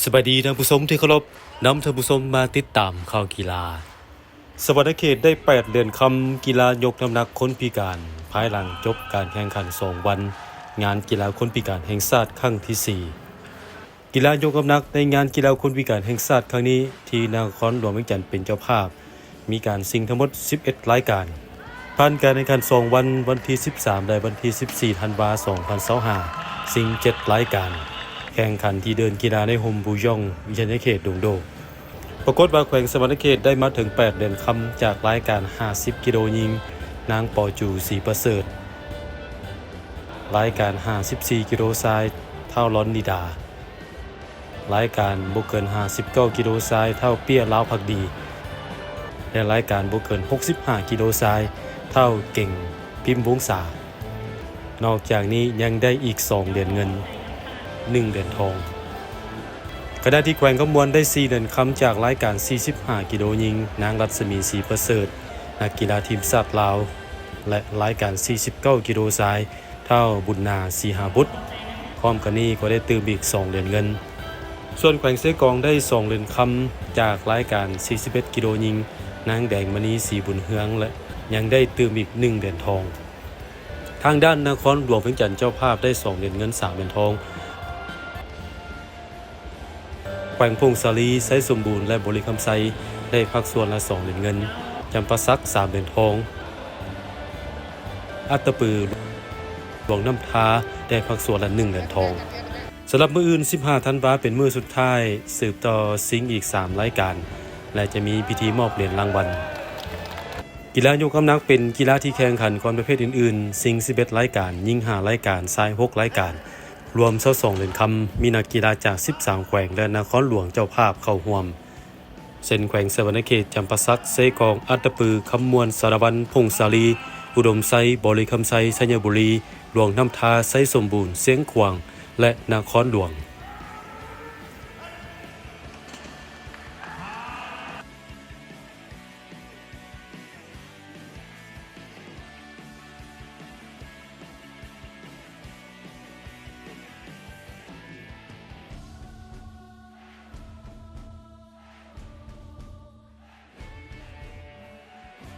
ສະບາຍດີທ່ານຜູ້ຊົມທີ່ເຄົາລົບ, ນຳທ່ານຜູ້ຊົມມາຕິດຕາມຂ່າວກິລາ. ສະຫວັນນະເຂດໄດ້ແປດຫຼຽນຄຳ ກິລາຍົກນ້ຳໜັກຄົນພິການ ພາຍຫຼັງຈົບການແຂ່ງຂັນສອງວັນ ງານກິລາຄົນພິການແຫ່ງຊາດຄັ້ງທີສີ່. ກິລາຍົກນ້ຳໜັກໃນງານກິລາຄົນພິການແຫ່ງຊາດຄັ້ງນີ້ ທີ່ນະຄອນຫຼວງວຽງຈັນເປັນເຈົ້າພາບ ມີການຊິງທັງໝົດສິບເອັດລາຍການ. ຜ່ານການແຂ່ງຂັນສອງວັນ ວັນທີສິບສາມ ແລະ ວັນທີສິບສີ່ ທັນວາ ສອງພັນຊາວຫ້າ ຊິງເຈັດລາຍການ, ແຂ່ງຂັນທີ່ເດີ່ນກິລາໃນຮົ່ມບູຢອງ ວິທະຍາເຂດດົງໂດ. ປາກົດວ່າແຂວງສະຫວັນນະເຂດໄດ້ມາເຖິງແປດຫຼຽນຄຳ ຈາກລາຍການຫ້າສິບກິໂລຍິງ ນາງປໍຈູ ສີປະເສີດ, ລາຍການຫ້າສິບສີ່ກິໂລຊາຍ ທ້າວ ລອນ ນີດາ, ລາຍການບໍ່ເກີນຫ້າສິບເກົ້າກິໂລຊາຍ ທ້າວ ເປ້ຍ ລາວພັກດີ ແລະ ລາຍການບໍ່ເກີນຫົກສິບຫ້າກິໂລຊາຍ ທ້າວ ເກັ່ງ ພິມວົງສາ. ນອກຈາກນີ້ຍັງໄດ້ອີກສອງຫຼຽນເງິນ, ໜຶ່ງຫຼຽນທອງ. ຂະນະທີ່ແຂວງຄຳມ່ວນໄດ້ສີ່ຫຼຽນຄຳ ຈາກລາຍການສີ່ສິບຫ້າກິໂລຍິງ ນາງ ລັດສະໝີ ສີປະເສີດ ນັກກິລາທີມຊາດລາວ ແລະ ລາຍການສີ່ສິບເກົ້າກິໂລຊາຍ ທ້າວ ບຸນນາ ສີຫາບຸດ. ພ້ອມກັນນີ້ກໍໄດ້ຕື່ມອີກສອງຫຼຽນເງິນ. ສ່ວນແຂວງເຊກອງໄດ້ສອງຫຼຽນຄຳ ຈາກລາຍການສີ່ສິບເອັດກິໂລຍິງ ນາງ ແດງມະນີ ສີບຸນເຮືອງ ແລະ ຍັງໄດ້ຕື່ມອີກໜຶ່ງຫຼຽນທອງ. ທາງດ້ານນະຄອນຫຼວງວຽງຈັນເຈົ້າພາບໄດ້ສອງຫຼຽນເງິນ, ສາມຫຼຽນທອງ. ແຂວງຜົ້ງສາລີ, ໄຊສົມບູນ ແລະ ບໍລິຄຳໄຊ ໄດ້ພາກສ່ວນລະສອງຫຼຽນເງິນ, ຈຳປາສັກສາມຫຼຽນທອງ, ອັດຕະປື ຫຼວງນ້ຳທາ ໄດ້ພາກສ່ວນລະໜຶ່ງຫຼຽນທອງ. ສຳລັບມື້ອື່ນ ສິບຫ້າ ທັນວາ ເປັນມື້ສຸດທ້າຍ, ສືບຕໍ່ຊິງອີກສາມລາຍການ ແລະ ຈະມີພິທີມອບຫຼຽນລາງວັນ. ກິລາຍົກນ້ຳໜັກເປັນກິລາທີ່ແຂ່ງຂັນກ່ອນປະເພດອື່ນໆ, ຊິງສິບເອັດລາຍການ, ຍິງຫ້າລາຍການ, ຊາຍຫົກລາຍການ, ລວມຊາວສອງຫຼຽນຄຳ, ມີນັກກິລາຈາກສິບສາມແຂວງ ແລະ ນະຄອນຫຼວງເຈົ້າພາບເຂົ້າຮ່ວມ ເຊັ່ນ ແຂວງສະຫວັນນະເຂດ, ຈຳປາສັກ, ເຊກອງ, ອັດຕະປື, ຄຳມ່ວນ, ສາລະວັນ, ຜົ້ງສາລີ, ອຸດົມໄຊ, ບໍລິຄຳໄຊ, ໄຊຍະບູລີ, ຫຼວງນ້ຳທາ, ໄຊສົມບູນ, ຊຽງຂວາງ ແລະ ນະຄອນຫຼວງ.